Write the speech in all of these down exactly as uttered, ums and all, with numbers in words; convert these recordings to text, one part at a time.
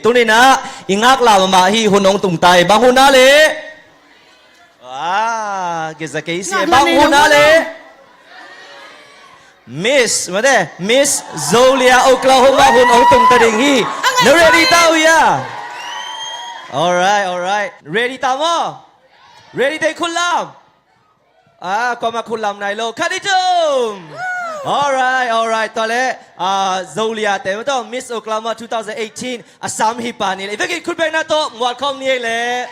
Tuni-in ah i ngaklah mahmah hi, hun hong tung ta hi. Bang hun ah le? Ah, kisa kei si. Bang hun ah le? Miss, mate, Miss Zolia Oklahoma hun hong tung ta ding hi. Na ready ta uh hia? Alright, alright. Ready ta maw? Ready te khut lam. Ah, kuamah khut lam nai lo. Khat, nih, thum. Alright, alright. Tua leh, ah, Zolia te maw, tua Miss Oklahoma two thousand eighteen a sam hi pa ni leh. I vekin khut bekna tawh mual khawm ni ei leh.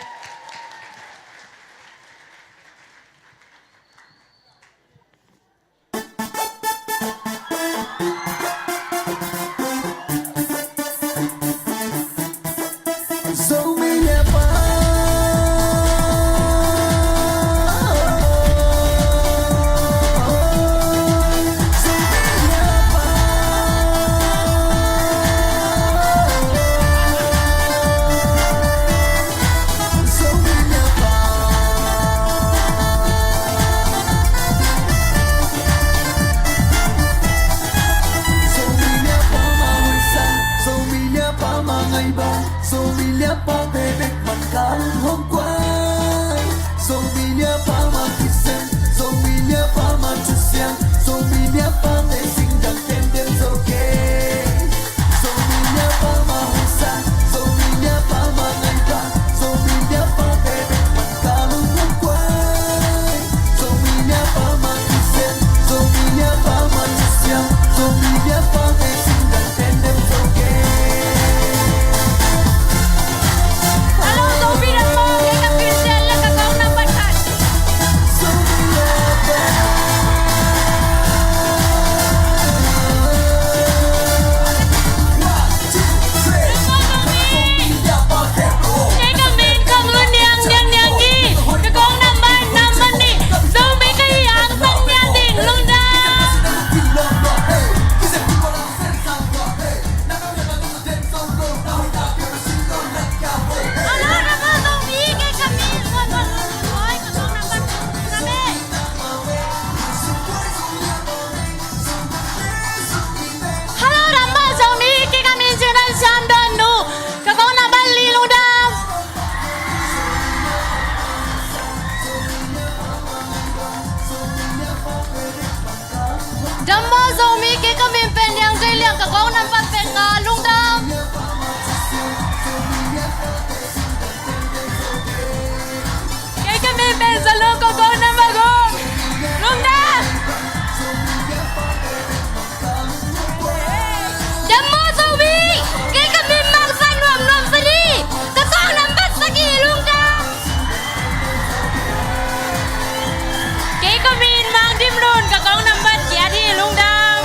Hello, number Zomi, kei ka min Cin Siam Don Nu. Ka kong number li, lungdam. Dam maw Zomi, kei ka min pen Liang Zei Liang, ka kong number pen nga, lungdam. Kei ka min pen Za Lung, ka kong number guk, lungdam. Dam maw Zomi, kei ka min Mang Sa Nuam, Nuam Sa Ni, ka kong number sagih, lungdam. Kei ka min Mang Dim Lun, ka kong number giat hi, lungdam.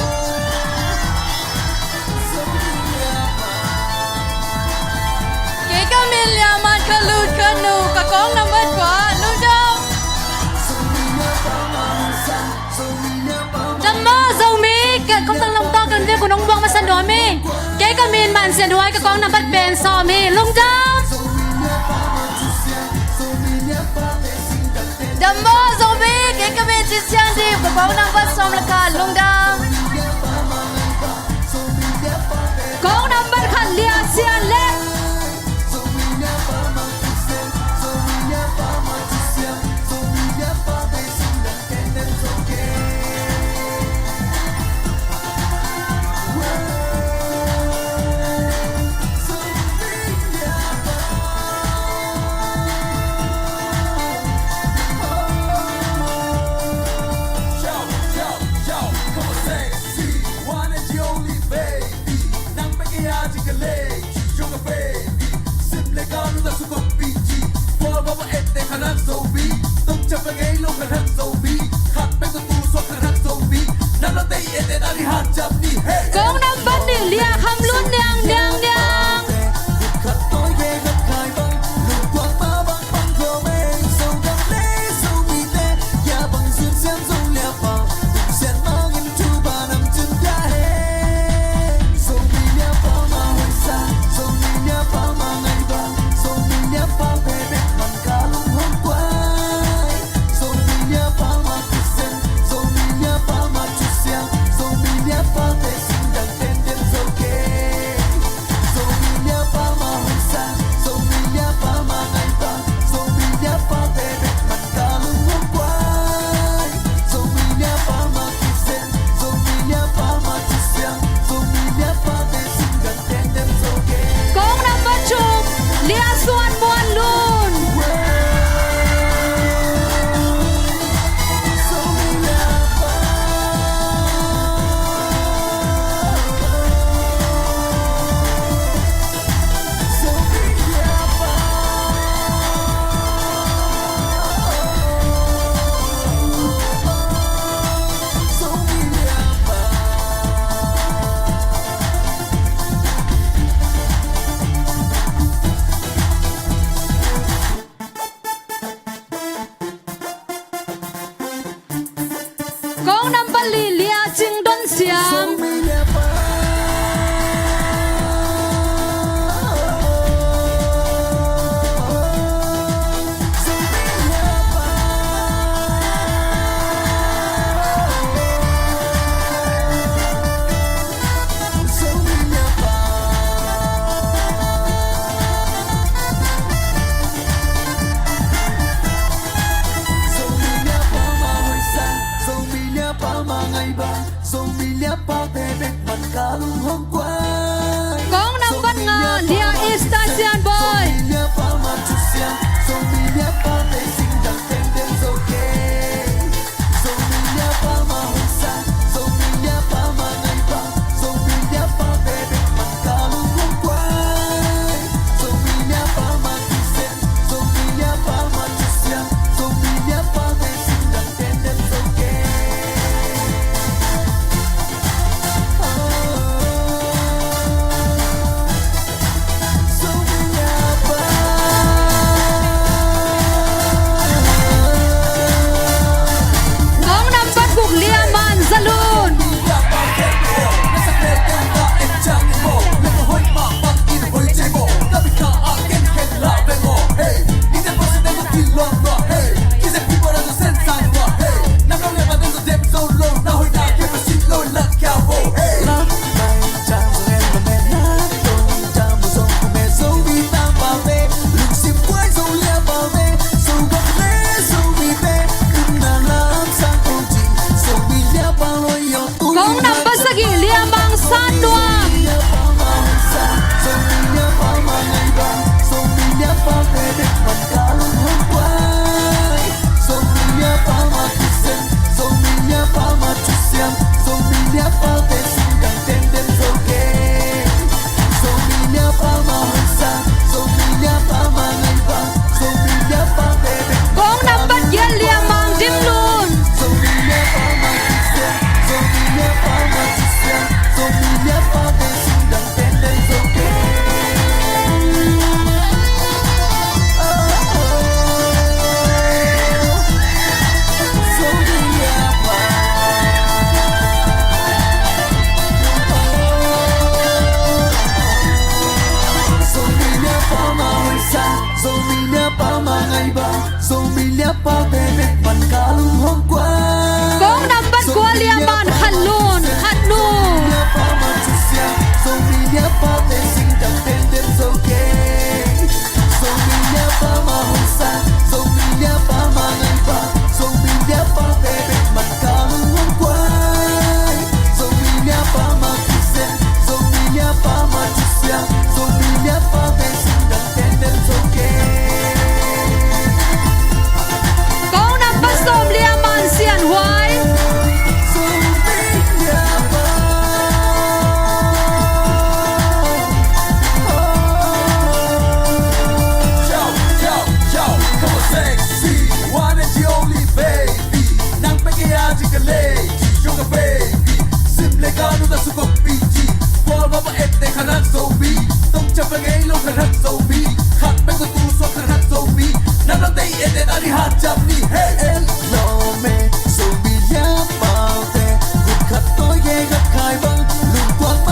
Kei ka min Lian Man Kha Lut Kha Nu, ka kong number kua, lungdam. Dam maw Zomi, ka kong tang lam tawh kan vek uh nong buang masa nuam hi. Kei ka min Man Sian Huai, ka kong number pen sawm hi, lungdam. Dam maw Zomi, kei ka min Cin Siang Dim, ka kong number sawm le khat, lungdam. Kong number khat, Lia Sian Lek.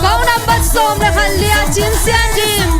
Kong nambat sawm le khat lia Cin Sian Kim.